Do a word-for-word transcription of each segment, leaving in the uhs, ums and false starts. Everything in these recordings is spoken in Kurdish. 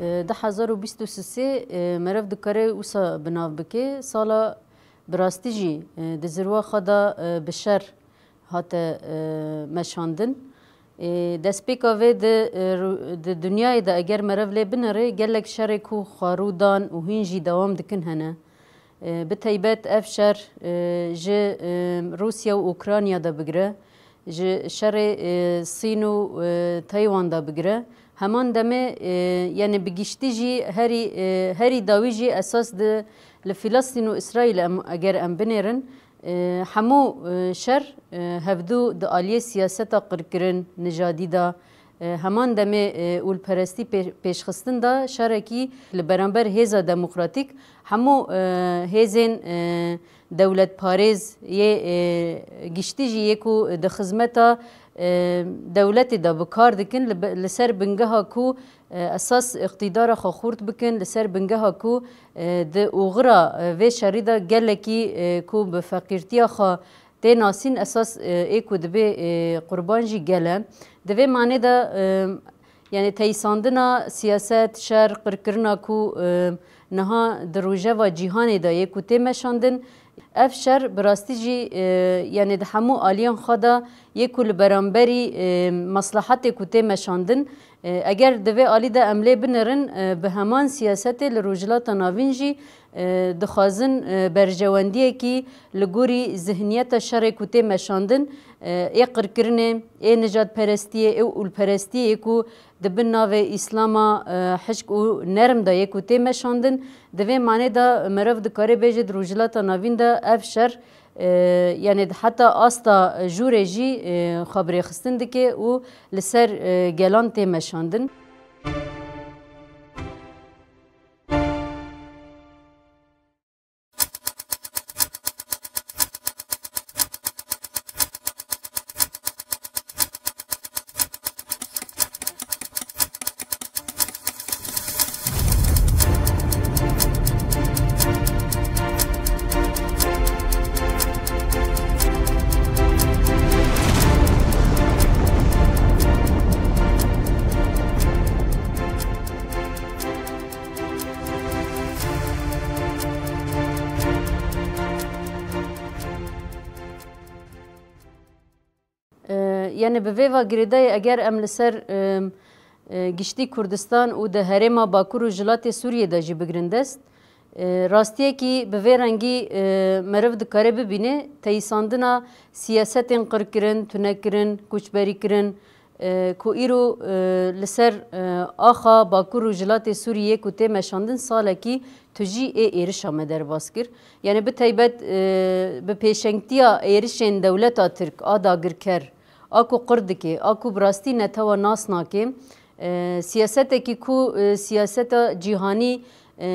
E, du hezar û bîst û sisê, e, meriv dikare wisa bi nav bike. Sala bi rastî jî, e, di zirwa xwe de, e, bi şer hate, e, meşandin. E, destpêka vê di, e, ru-, di dinyayê de eger meriv lê binêre, gelek şerê ku xwe rû dan û hîn jî dewam dikin hene. E, bi teybet ev şer, e, ji, e, Rûsya û Ukrayna de bigire, ji şerê, e, Sîn û, e, Taywan de bigire, heman demê, e, yani bi giştî jî herî, e, herî dawî jî esas di li Filistîn û Îsraîl em, eger em binêrin, e, hemû, e, şer, e, hevdû di aliyê siyaseta qirkirin, nijadî de, e, heman demê, e, ûlperestî pê-, pêşxistin de şerekî li beramber hêza demokratîk hemû, e, hêzên, e, dewletparêz yê, e, giştî jî yê ku di xizmeta, e, dewletê de bi kar dikin, li be-, li ser bingeha ku, e, esas îqtîdara xwe xurt bikin, li ser bingeha ku, e, di oxira, e, vê şerî de gelekî, e, ku bi feqîrtiya xwe tê nasîn, esas, e, ê ku dibê, e, qurban jî gel e. Di vê manê de, e, yani teyîsandina siyaset, şer, qirkirina ku, e, niha di rojeva cîhanê de yê ku tê meşandin, ev şer bi rastî jî, e, yani di hemû aliyan xwe de yê ku li beramberî, e, meslehetê ku tê meşandin, e, eger di vê alî de em lê binêrin, e, bi heman siyasetê li Rojhilata Navîn jî, e, dixwazin, e, berjewendiyekî li gorî zihniyeta şerê ku tê meşandin, e, ê qirkirinê, ê nijadperestiyê, ê ûlperestiyê ku di bin navê Îslama, e, hişk û nerm de yê ku tê meşandin, di vê manê de meriv dikare bêje di Rojhilata Navîn de ev şer, e, yani heta asta jûrê jî, e, xwe bi rêxistin dike û li ser, e, gelan tê meşandin. E, yani bi vê ve girêdayî eger em li ser, e, e, giştî Kurdistan û di herêma Bakur û Jilatê Sûriyê de jî bigirin dest, e, rastiyekî bi vê rengî, e, meriv dikare bibîne teyîsandina siyasetên qirkirin, tunekirin, koçberîkirin, e, ku îro, e, li ser, e, axa Bakur û Jilatê Sûriyê ku tê meşandin salekî tu jî ê êrişa me derbas kir. Yani bi teybet, e, bi pêşengtiya êrişên dewleta Tirk a dagirker, a ku qir dike, a ku bi rastî netewa nas nake, e, siyasetekî ku, e, siyaseta cîhanî, e,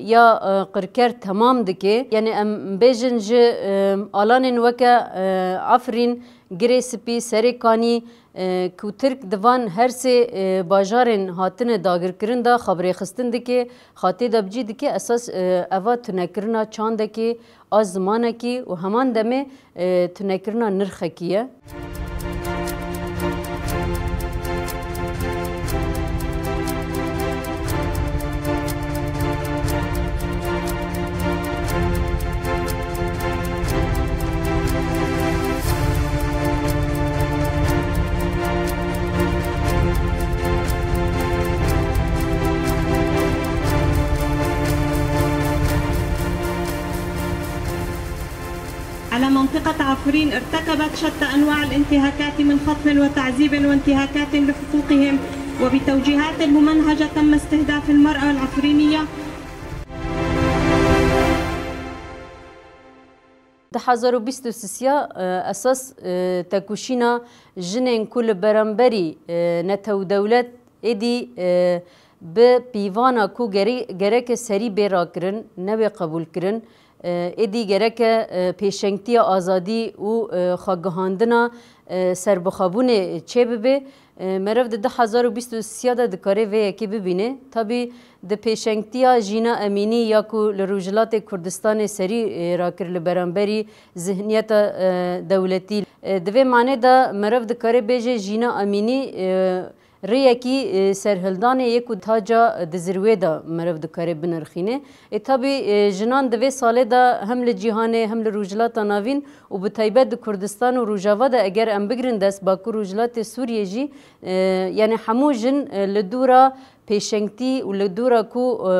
ya, e, qirker temam dike. Yani em bêjin ji, e, alanên weke, e, Efrîn, Girê Spî, Serê Kanî, e, ku Tirk di van her sê, e, bajarên hatine dagirkirin de xwe bi rêxistin dike, xwe tê de bi cî dike, esas, e, eva tunekirina çandekê, a zimanekî û heman demê, e, tunekirina nirxekî ye. على منطقة عفرين ارتكبت شتى أنواع الانتهاكات من خطف وتعذيب وانتهاكات لحقوقهم، وبتوجيهات ممنهجة تم استهداف المرأة العفرينية. Di hezar û bîst û sisiya, e, esas, e, tekoşîna jinên ku li beramberî, e, netew dewlet êdî, e, bi pîvana ku gerî-, gereke serî bê rakirin, newê qebûlkirin, e, êdî gereke, e, pêşengtiya azadî û, e, xwegihandina, e, serbixwebûnê çêbibe. E, meriv di du hezar û bîst û sisiya de dikare vê yekê bibîne. Tabî di pêşengtiya Jîna Emînî ya ku li Rojhilatê Kurdistanê serî, e, rakir li beramberî zihniyeta, e, dewletî. E, di vê manê de meriv dikare bêje Jîna Emînî, e, rêyekî, e, serhildanê yê ku taca di zirwê de meriv dikare binirxîne. Ê, tabî, e, jinan di vê salê de hem li cîhanê hem li Rojhilata Navîn û bi taybet di Kurdistan û Rojava de eger em bigirin dest Bakur Rojhilatê Sûriyê jî, e, yanî hemû jin, e, li dûra pêşengtî û li dûra ku, e,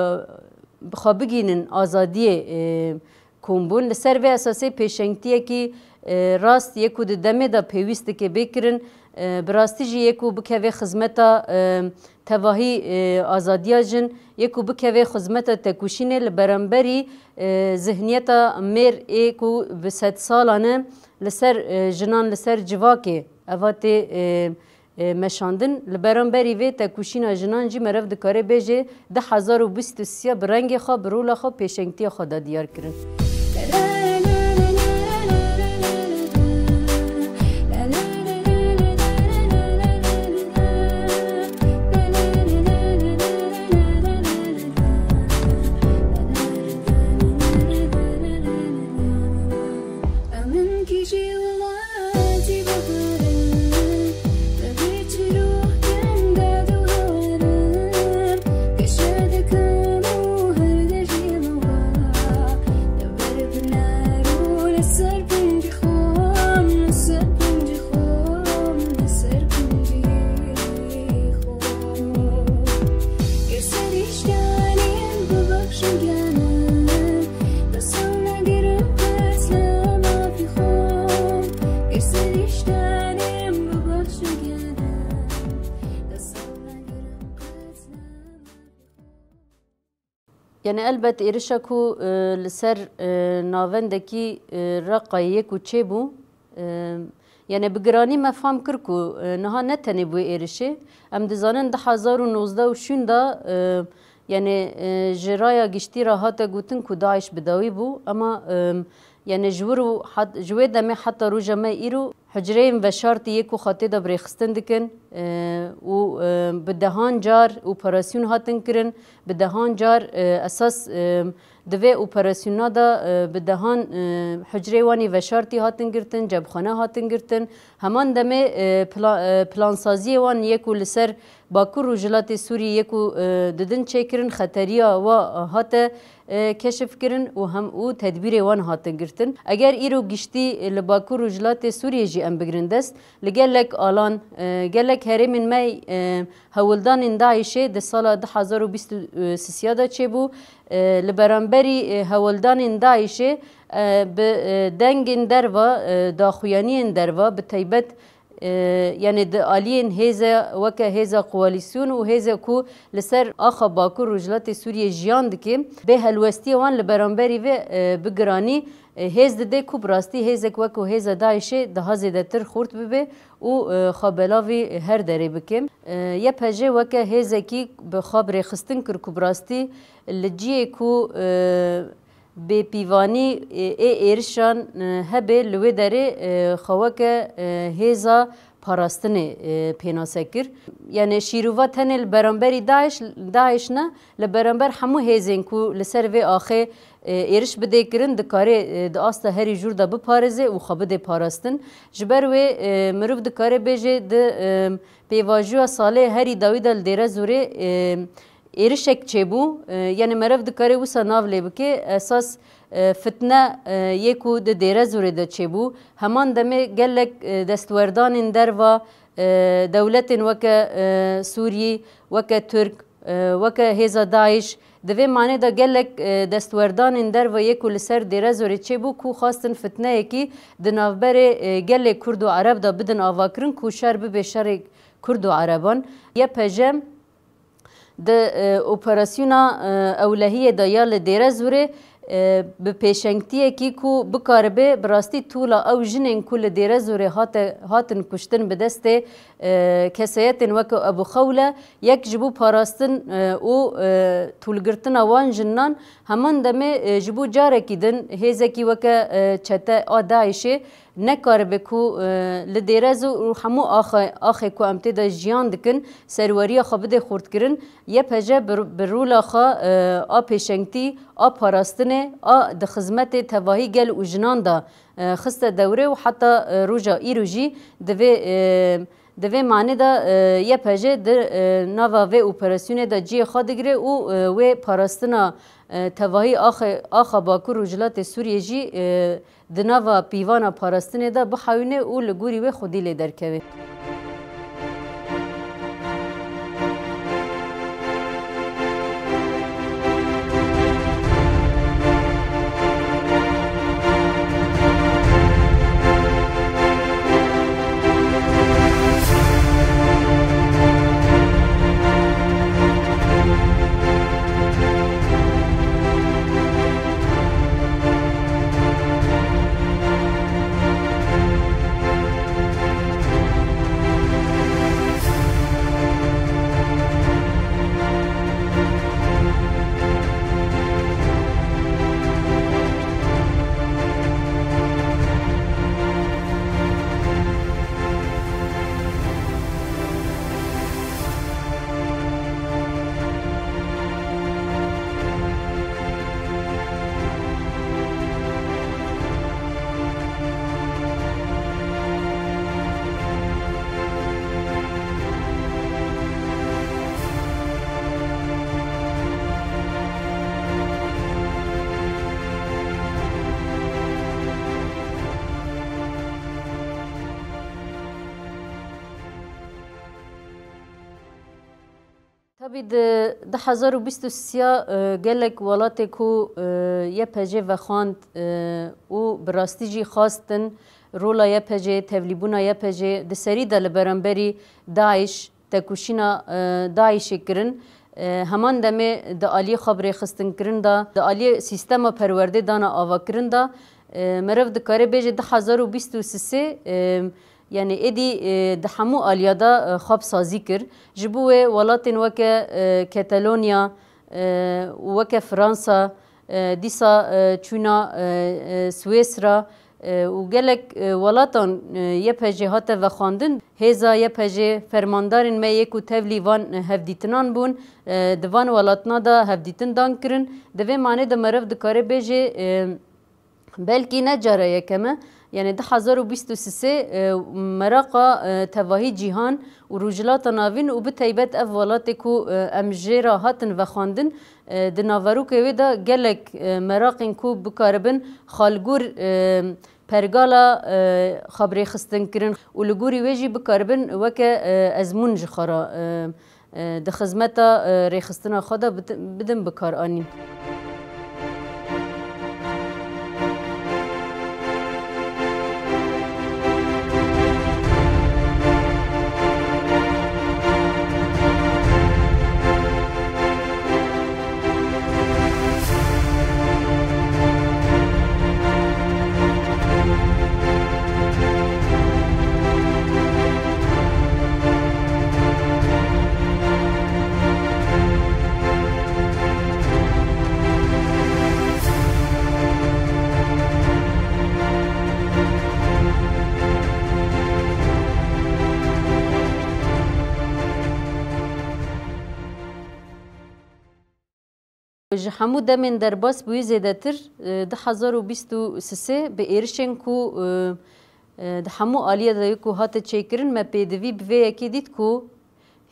bi xwe bigihînin azadiyê, e, kom bûn. Li ser vê esasê pêşengtiyekî, e, rast yê ku di demê de pêwîst dike bê kirin, e, bi rastî jî yê ku bikeve xizmeta, e, tevahî, e, azadiya jin, yê ku bikeve xizmeta tekoşînê li beramberî, e, zihniyeta mêr ê ku bi sedsalan e li ser, e, jinan, li ser civakê eva tê, e, e, meşandin. Li beramberî vê tekoşîna jinan jî meriv dikare bêje du hezar û bîst û sê bi rengê xwe, bi rola xwe, pêşengtiya xwe da diyar kirin. Yani elbet êrişa ku, e, li ser, e, navendekî, e, Reqayê ku çêbû, e, yani bi giranî me fam kir ku, e, niha ne tenê bi wê êrişê. Em dizanin du hezar û nozdeh û şûnda, e, yani, e, ji raya giştî re hate gotin ku DAIŞ bi dawî bû, ema, e, yani ji wir û hat-, ji wê demê heta roja me îro, hucreyên veşartî yê ku xwe tê de bi rêxistin dikin, e, û, e, bi dehan car operasyon hatin kirin, bi dehan car, e, esas, e, di vê operasyona de, e, bi dehan, e, hucreyê wan ê veşartî hatin girtin, cebxane hatin girtin. Heman demê, e, pla-, e, plansaziyê wan yê ku li ser Bakur Rojhilatê Sûriyê yê ku, e, didin çêkirin, xeteriya wa hate, e, keşifkirin û hem û tedbîrê wan hatin girtin. Eger îro giştî, e, li Bakur Rojhilatê Sûriyê jî em bigirin dest, li gelek alan, e, gelek herêmên me, e, hewldanên DAIŞê di sala du hezar û bîst û sê de çêbû. E, li beramberî, e, hewldanên DAIŞê, e, bi, e, dengên derva, e, daxuyaniyên derva, bi taybet, e, yani di aliyên hêze weke hêza koalîsyon û hêze ku li ser axa Bakur Rojhilatê Sûriyê jiyan dike, bê helwestiya wan li beramberî vê, e, bi giranî, e, hêz dide ku bi rastî hêzek weke hêza DAIŞê daha zêdetir xurt bibe û, e, xwe belavî her derê bike. E, Y P J weke hêzekî bi xwe bi rêxistin kir ku bi rastî li cihê ku, e, bêpîvanî, e, ê êrişan, e, hebe li wê derê, e, xwe weke, e, hêza parastinê, e, pênase kir. Yani şîrova tenê li beramberî DAIŞ, DAIŞ ne, li beramber hemû hêzên ku li ser vê axê, e, êriş bidê kirin, dikare, e, di asta herî jûr de biparêze û xwe bide parastin. Ji ber wê, e, mirov dikare bêje di, e, pêvajoya salê herî dawî de li Dêrezorê, e, êrişek çêbû, e, yani meriv dikare wisa nav lê bike, esas, e, fitne, e, yê ku di Dêrezorê de çêbû. Heman demê gelek, e, destwerdanên derva, e, dewletên weke, e, Sûrî, weke Tirk, e, weke hêza DAIŞ, di vê manê de gelek, e, destwerdanên derva yê ku li ser Dêrezorê çêbû ku xwestin fitneyekî di navberê, e, gelê Kurd û Ereb de bidin avakirin ku şer bibe şerê Kurd û Ereban. Y P J di, e, operasyona, e, ewlehiyê de ya li Dêrezorê, e, bi pêşengtiyekî ku bikaribe bi rastî tûla ew jinên ku li Dêrezorê hate, hatin kuştin bi destê, e, kesayetên weke Ebû Xewle, yek ji bo parastin, e, û, e, tûlgirtina wan jinan, heman demê, e, ji bo carekî din hêzekî weke, e, çete a DAIŞê nekaribe ku, e, li Dêrezor û hemû axe-, axê ku em tê de jiyan dikin, serweriya xwe bide xurtkirin, Y P J bi, bi rola xwe, e, a pêşengtî, a parastinê, a di xizmetê tevahî gel û jinan de, e, xiste dewrê û heta, e, roja îro jî divê, e, Di vê manê de, e, Y P G di, e, nava vê operasyonê de cihê xwe digire û, e, wê parastina, e, tevahî axe-, axa Bakur Rojhilatê Sûriyê jî, e, di nava pîvana parastinê de bihewîne û li gorî wê xwedî lê derkeve. Tabî di du hezar û bîst û sê ya, e, gelek welatê ku, e, Y P G vexwand, e, û bi rastî jî xwastin rola Y P G, tevlîbûna Y P G di serî de li beramberî DAIŞ, tekoşîna, e, DAIŞê kirin. E, heman demê di aliyê xwe bi rêxistinkirin de, di aliyê sîstema perwerdê dana avakirin de, e, meriv dikare bêje du hezar û bîst û sê, e, yanî êdî, e, di hemû aliya de, e, xwe bi sazî kir. Ji bo wê welatên weke, e, Katalonya, e, û weke Fransa, e, dîsa, e, çûna, e, e, Swêsra, e, û gelek, e, welatan, e, Y P G hate vexwandin. Hêza Y P G, fermandarên me yê ku tevlî van, e, hevdîtinan bûn, e, di van welatna de hevdîtin dan kirin. Di vê manê de meriv dikare bêje, e, belkî ne cara yekem e. Yanî du hezar û bîst û sê, e, meraqa, e, tevahî cîhan û Rojhilata Navîn û bi taybet ev welatê ku, e, em jê re hatin vexwandin, e, di naverokê wê de gelek, e, meraqên ku bikaribin xalgor, e, pergala, e, xwe bi rêxistin kirin û li gorî wê jî bikaribin weke, e, ezmûn ji xwe re, e, e, di xizmeta, e, rêxistina xwe de bid-, bidin bikaranîn. Ji hemû demên derbas bûyî zêdetir, e, du hezar û bîst û sê bi êrişên ku, e, e, di hemû aliyê de ku hate çêkirin, me pêdivî bi vê yekê dît ku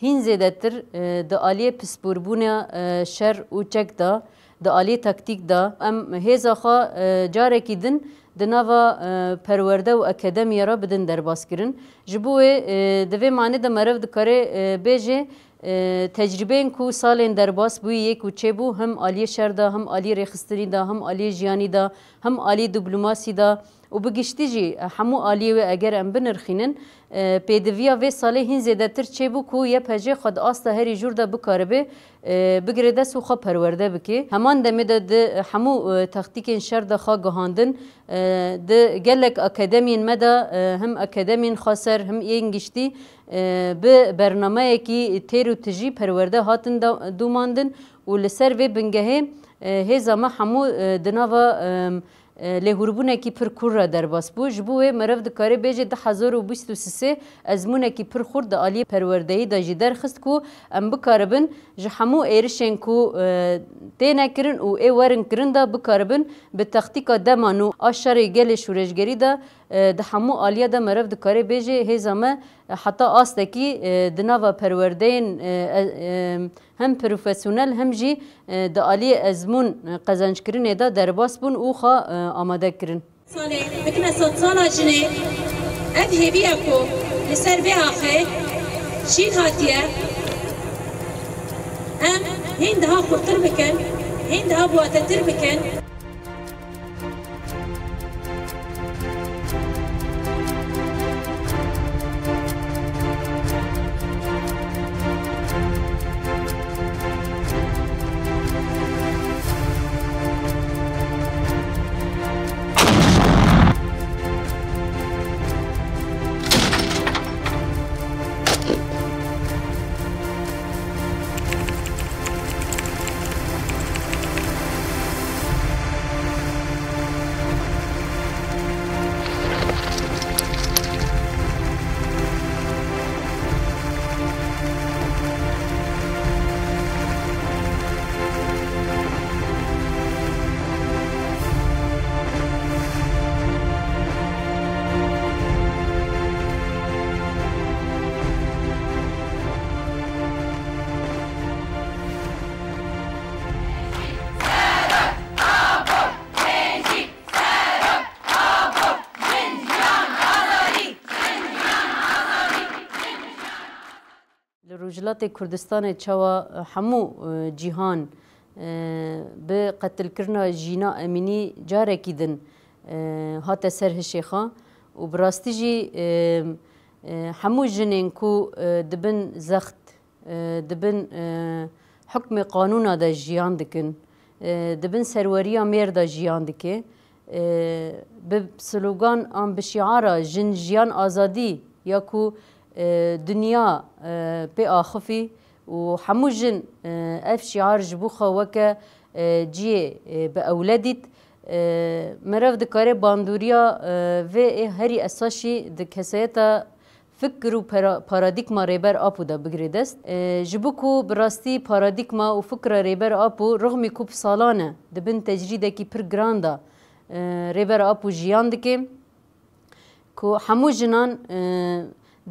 hîn zêdetir, e, di aliyê pisporbûna, e, şer û çek de, di aliyê taktîk de, em hêza xwe, e, carekî din di nava, e, perwerde û akademiya re bidin derbaskirin. Ji bo wê, e, di vê manê de meriv dikare, e, bêje, e, tecrîbeyên ku salên derbas bûyî yê ku çêbû, him aliyê şer de, him aliyê rêxistinî de, him aliyê jiyanî de, him aliyê dîplomasî de û bi giştî jî hemû aliyê wê eger em binirxînin, e, pêdiviya vê salê hîn zêdetir çêbû ku Y P G xwe di asta herî jûr de bikaribe, e, bigire dest û xwe perwerde bike. Heman demê de di hemû, e, taktîkên şer de xwe gihandin, e, di gelek akademiyên me de, e, him akademiyên xweser, him yên giştî, e, bi bernameyekî têr û tijî perwerde hatin da-, domandin û li ser vê bingehê, e, hêza me hemû, e, di nava, e, e, lêhûrbûnekî pir kûr re derbas bû. Ji bo wê meriv dikare bêje du hezar û bîst û sê ezmûnekî pir xurt di aliyê perwerdeyî de jî derxist ku em bikaribin ji hemû êrişên ku, e, têne kirin û ê werin kirin de bikaribin bi taktîka dema nû a şerê gelê şoreşgerî de, e, di hemû aliya de meriv dikare bêje hêza me Heta astekî, e, di nava perwerdeyên, e, e, e, hem profesyonel hem jî, e, di aliyê ezmûn, e, qezenckirinê de derbas bûn û xwe, e, amade kirin. Salê bikine sedsala jinê, ev hêviya ku li ser vê axê şîn hatiye, em hîn daha xurtir bikin, hîn daha biwatetir bikin. Li Rojhilatê Kurdistanê çawa, e, hemû, e, cîhan, e, bi qetilkirina Jîna Emînî carekî din, e, hate ser hişê xwe û bi rastî jî, e, e, hemû jinên ku, e, di bin zext, e, di bin, e, hukmê qanûna de jiyan dikin, e, di bin serweriya mêr de jiyan dike, e, bi slogan an bi şiara Jin, Jiyan, Azadî ya ku, e, dinya, e, pê axifî û hemû jin, e, ev şiar ji bo xwe weke, e, cihê, e, bi ewle dît. E, meriv dikare bandoriya, e, vê ê herî esasî di kesayeta fikr û para-, paradîgma Rêber Apo de bigire dest. E, ji bo ku bi rastî paradîgma û fikra Rêber Apo, rixmî ku bi salan e di bin tecrîdekî pir giran de, e, Rêber Apo jiyan dike, ku hemû jinan, e,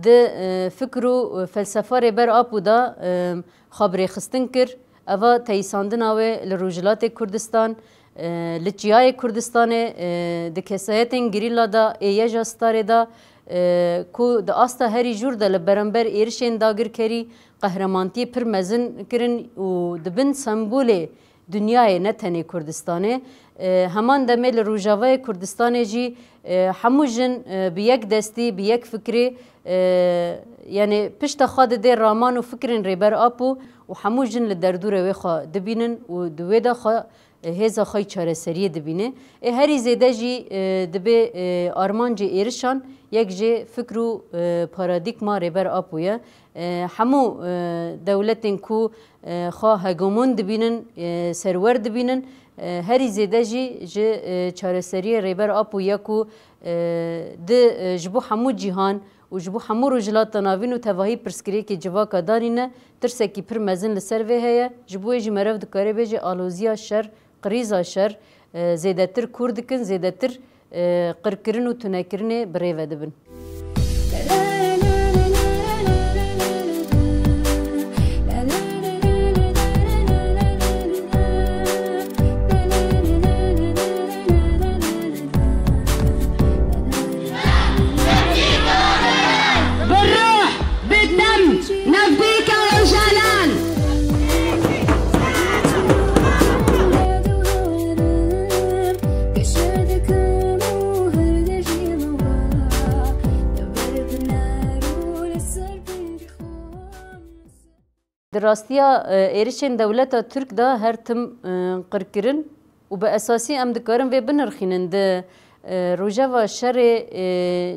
di, e, fikr û, e, felsefa Rêber Apo de, e, xwe birêxistin kir. Eva teyîsandina wê li Rojhilatê Kurdistan, e, li Çiyayê Kurdistanê, e, di kesayetên gerîla de, ê YJA Starê de, e, ku di asta herî jûr de li beramber êrişên dagirkerî qehremantiye pir mezin kirin û dibin sembolê dinyayê, ne tenê Kurdistanê. E, heman demê li Rojavayê Kurdistanê jî, e, hemû jin, e, bi yek destî, bi yek fikrê, e, yanî pişta xwe didê raman û fikrên Rêber Apo û hemû jin li derdûrê wê xwe dibînin û di wê de xwe, e, hêza xwe yî çareseriyê dibîne. Ê herî zêde jî, e, dibê, e, armancê êrişan yek jê fikr û, e, paradîgma Rêber Apo ye. E, hemû, e, dewletên ku, e, xwe hegemon dibînin, e, serwer dibînin, e, herî zêde jî ji, e, çareseriyê Rêber Apo ye ku, e, di, e, ji bo hemû cîhan û ji bo hemû Rojhilata Navîn û tevahî pirsgirêkê civaka danîne, tirsekî pir mezin li ser vê heye. Ji bo wê jî meriv dikare bêje aloziya şer, krîza şer, e, zêdetir kûr dikin, zêdetir, e, qirkirin û tunekirinê bi rê ve dibin. Bi ruh, bi dem, navdîka Ocalan! Di rastiya, e, êrişên dewleta Tirk de her tim, e, qirkirin û bi esasî em dikarin vê binirxînin di, e, rojeva şerê, e,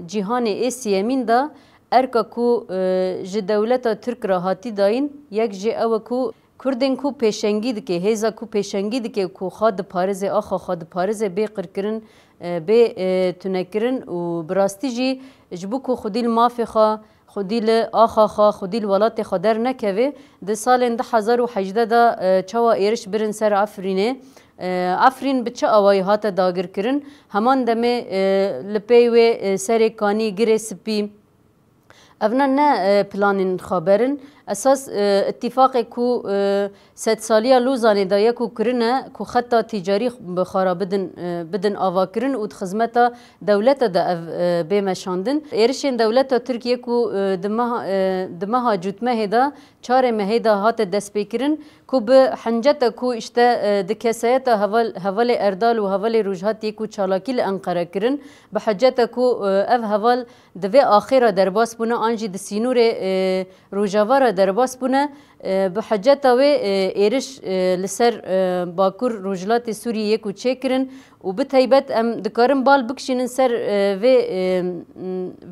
cîhanê ê sêyemîn de erka ku, e, ji dewleta Tirk re hatî dayîn, yek jê ew e ku Kurdên ku pêşengî dike, hêza ku pêşengî dike ku xwe diparêze, axa xwe diparêze bê qirkirin, e, bê, e, tunekirin û bi rastî jî ji bo ku xwedî li mafê xwe, xwedî li axa xwe, xwedî li welatê xwe dernekeve, di salên du hezar û hejdeh de, e, çawa êriş birin ser Efrînê? E, Efrîn bi çi awayî hate dagirkirin? Heman demê, e, li pey wê, e, Serê Kanî, Girê Spî, Evna ne, e, planên xaber in. Esas, e, îtîfaqê ku, e, sedsaliya Lozanê de yek û kirine ku xeta tîcarî bi xwe re bidin, e, bidin avakirin û di xizmeta dewleta de ev, e, bê meşandin. Êrişên dewleta Tirk yê ku, e, di meha, e, di meha cotmehê de çarê mehê de hate destpêkirin, ku bi hinceta ku îşte, e, di kesayeta heval-, hevalê Erdal û hevalê Rojhat yê ku çalakî li Enqere kirin, bi hiceta ku, e, ev heval di vê axê re derbas bûne, an jî di sînorê, e, Rojava re derbas bûne, e, bi hiceta wê, e, êriş, e, li ser, e, Bakur Rojhilatê Sûriyê yê ku çêkirin û bi taybet em dikarin bal bikişînin ser, e, vê, e,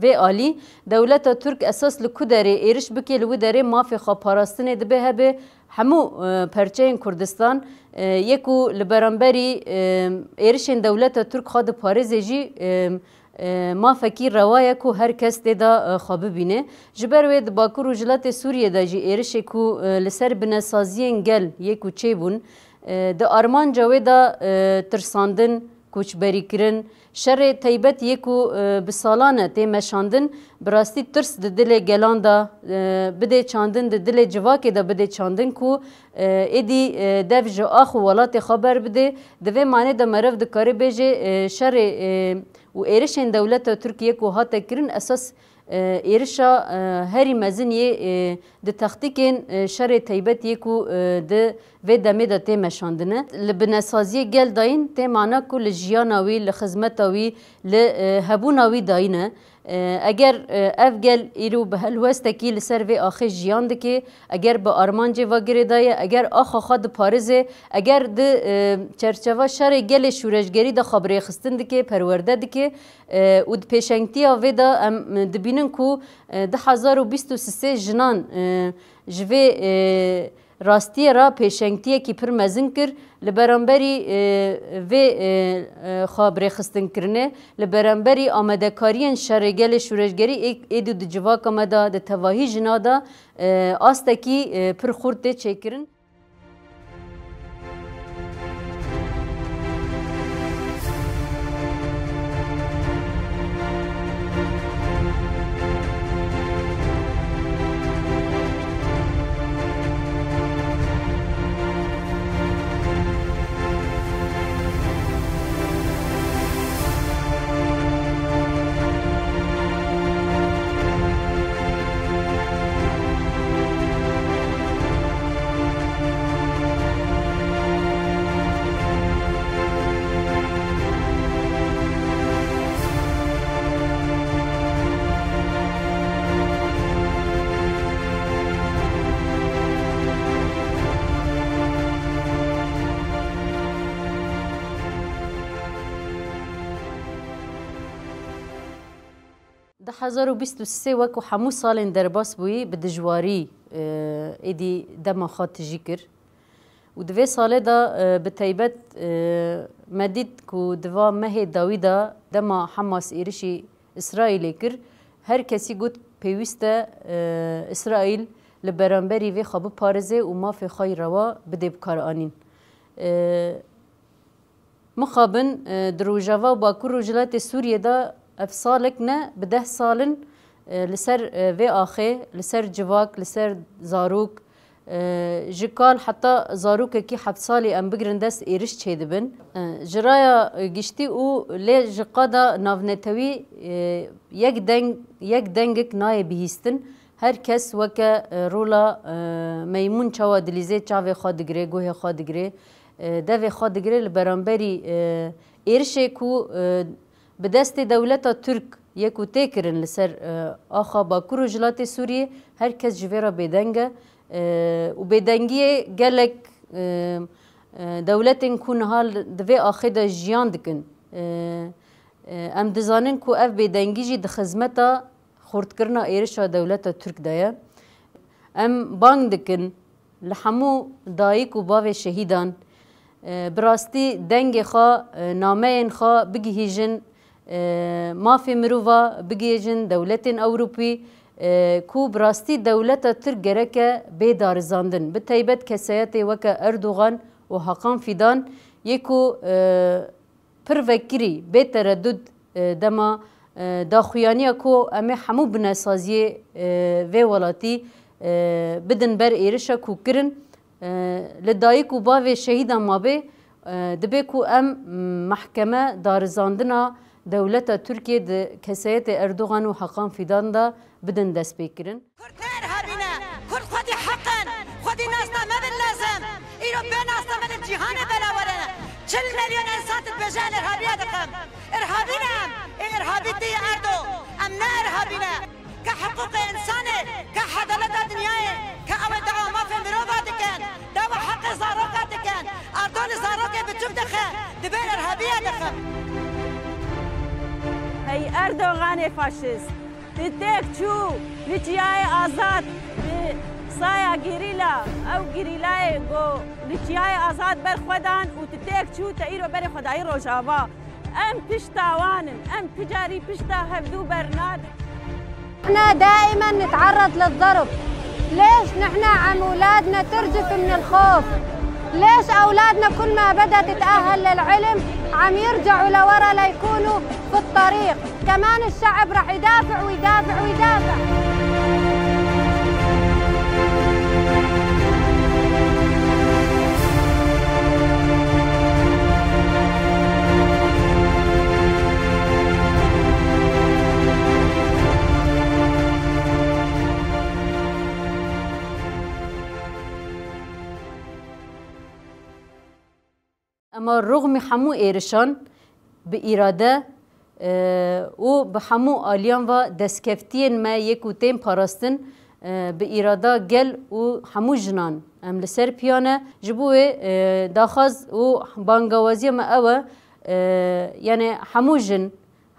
vê alî. Dewleta Tirk esas li ku derê êriş bike, li wî derê mafê xwe parastinê dibe hebe hemû, e, perçeyên Kurdistan, e, yê ku li beramberî, e, êrişên dewleta Tirk xwe diparêze jî, e, e, mafekî rewa ye ku her kes tê de, e, xwe bibîne. Ji ber wê di Bakur û Rojhilatê Sûriyê de jî êrişê ku, e, li ser binesaziyên gel yê ku çêbûn, e, di armanca wê de, e, tirsandin, koçberîkirin, şerê teybet yê ku, e, bi salan e tê meşandin, bi rastî tirs di dilê gelan de, e, bidê çandin, di dilê civakê de bidê çandin ku, e, êdî, e, dev ji ax û welatê xwe berbidê. Di vê manê de meriv dikare bêje, e, şerê, e, û êrişên dewleta Tirk yê ku hate kirin esas, e, êrişa, e, herî mezin yê, e, di textîkên, e, şerê teybet yê ku, e, di vê demê de tê meşandine. Li binesaziyê gel dayîn tê mana ku li jiyana wî, li xizmeta wî, li, e, hebûna wî dayîne. E, eger, e, ev gel îro bi helwestekî li ser vê axê jiyan dike, eger bi armancê ve girêdaye, eger axa xwe diparêze, eger di, e, çerçeva şerê gelê şûreşgerî de xwe bi rêxistin dike, perwerde dike, e, û di pêşengtiya vê de em dibînin ku, e, du hezar û bîst û sisê jinan, e, ji vê, e, rastiyê re pêşengtiyekî pir mezin kir. Li beramberî, e, vê, e, e, xwe birêxistinkirinê, li beramberî amadekariyên şerê gelê şûreşgerî ê-, êdî di civaka me de, di tevahî jina de, e, astekî, e, pir xurt tê çêkirin. Du hezar û bîst û sê wekî hemû salên derbas bûyî bi dijwarî, e, êdî dema xwe tijî kir. Û di vê salê de, e, bi taybet, e, me dît ku di va mehê dawî de dema Hamas êrişî Îsraîlê kir, her kesî got pêwîst e, e, Îsraîl li beramberî vê xwe biparêze û mafê xwe yî rewa bidê bikaranîn. E, Mixabin, e, di Rojava û Bakur Rojhilatê Sûriyê de ev salek ne, bi deh sal in, e, li ser, e, vê axê, li ser civak, li ser zarok, e, ji kal heta zarokekî heft salî em bigirin dest êriş çêdibin. E, ji raya, e, giştî û lê ji qada navnetewî, e, yek deng, yek dengek nayê bihîstin. Her kes weke, e, rola, e, meymûn çawa dilîzê çavê xwe digire, guhê xwe digire, e, devê xwe digire li beramberî, e, êrişê ku, e, bi destê dewleta Tirk yê ku tê kirin li ser, e, axa Bakur û Rojhilatê Sûriyê, her kes ji vê re bêdeng e, e, û bêdengiyê gelek, e, e, dewletên ku niha li, di vê axê de jiyan dikin. E, e, em dizanin ku ev bêdengî jî di xizmeta xurtkirina êrişa dewleta Tirk de ye. Em bang dikin li hemû dayik û bavê şehîdan, e, bi rastî dengê xwe, e, nameyên xwe bigihîjin, e, mafê mirova bigihîjin dewletên Ewropî, e, ku bi rastî dewleta Tirk gereke bê darizandin. Bi taybet kesayetê weke Erdogan û Hakan Fidan yê ku, e, pir vekirî, bê teredud, e, dema, E, daxuyaniya ku em ê hemû binesaziyê, e, vê welatî, e, bidin ber êrişa ku kirin, e, li dayik û bavê şehîdan mabê, e, dibe ku em, m, mehkeme darizandina dewleta Tirkiyê di kesayetê Erdogan û Hakan Fidan de bidin destpêkirin. Kurd ne irhabî ne. Kurd xwedî heq in. Xwedî nasname bin lezim. Îro bê nasname li cîhanê belawer in. Çil milyon însan dibêje em irhabiye dikim. Irhabî ne em. Ê irhabî tê Erdo. Em ne irhabî ne. Ke hiqûqê însanê, ke edaleta dinyayê, ke ew ê dawa mafê mirova dikin, dawa heqê zaroka dikin. Erdo li zarokê biçûk dixe, dibê irhabiye dixe. Hey Erdoganê faşist, tu têk çû li Çiyayê Azad bi saya gerîla, ew gerîlayê ku li Çiyayê Azad ber xwe dan û tu têk çû, te îro berê xwe dayî Rojava. Em pişta wan in, em tu carî pişta hevdû bernadin. نحن دائمًا نتعرض للضرب. ليش نحن عم أولادنا ترجف من الخوف؟ ليش أولادنا كل ما بدها تتأهل للعلم عم يرجعوا لورا ليكونوا في الطريق؟ كمان الشعب رح يدافع ويدافع ويدافع. Ema rûxmî hemû êrişan bi îrade, e, û bi hemû aliyan ve destkeftiyên me yê ku tên parastin, e, bi îrada gel û hemû jinan em li ser piya ne. Ji bo wê, e, daxwaz û bangawaziya me ew e, e, yani hemû jin,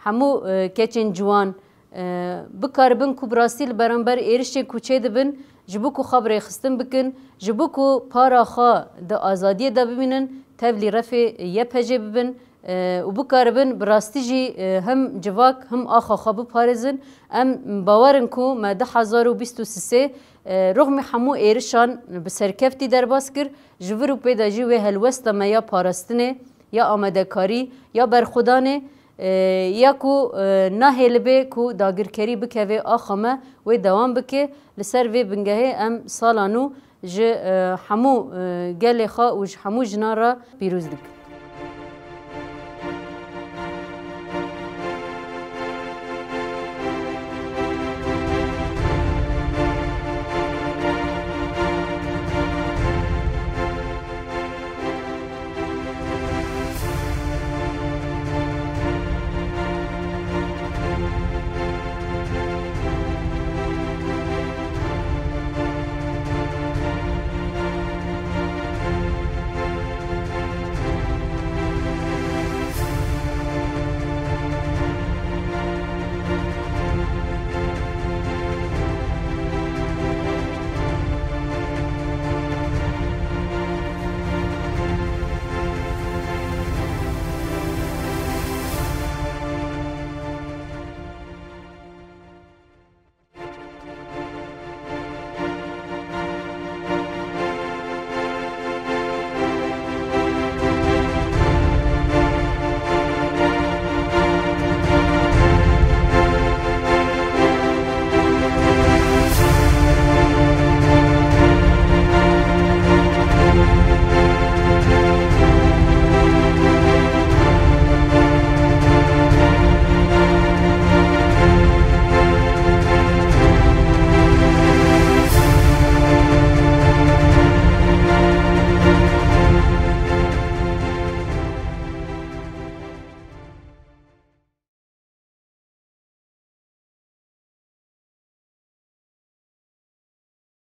hemû, e, keçên ciwan, e, bikaribin ku bi rastî li beramber êrişên ku çêdibin, ji bo ku xwe bi rêxistin bikin, ji bo ku para xwe di azadiyê de bimînin, tevlî refê Y P G bibin, e, û bikaribin bi rastî jî, e, him civak, him axa xwe biparêzin. Em bawer in ku me du hezar û bîst û sisê, e, rûxmî hemû êrişan bi serkeftî derbas kir. Ji vir û pê de jî wê helwesta me ya parastinê, ya amadekarî, ya berxwedanê, e, ya ku, e, nahêlibe ku dagirkerî bikeve axa me, wê dewam bike. Li ser vê bingehê em sala nû ji, e, hemû, e, gelê xwe û ji hemû jinan re pîroz dikin.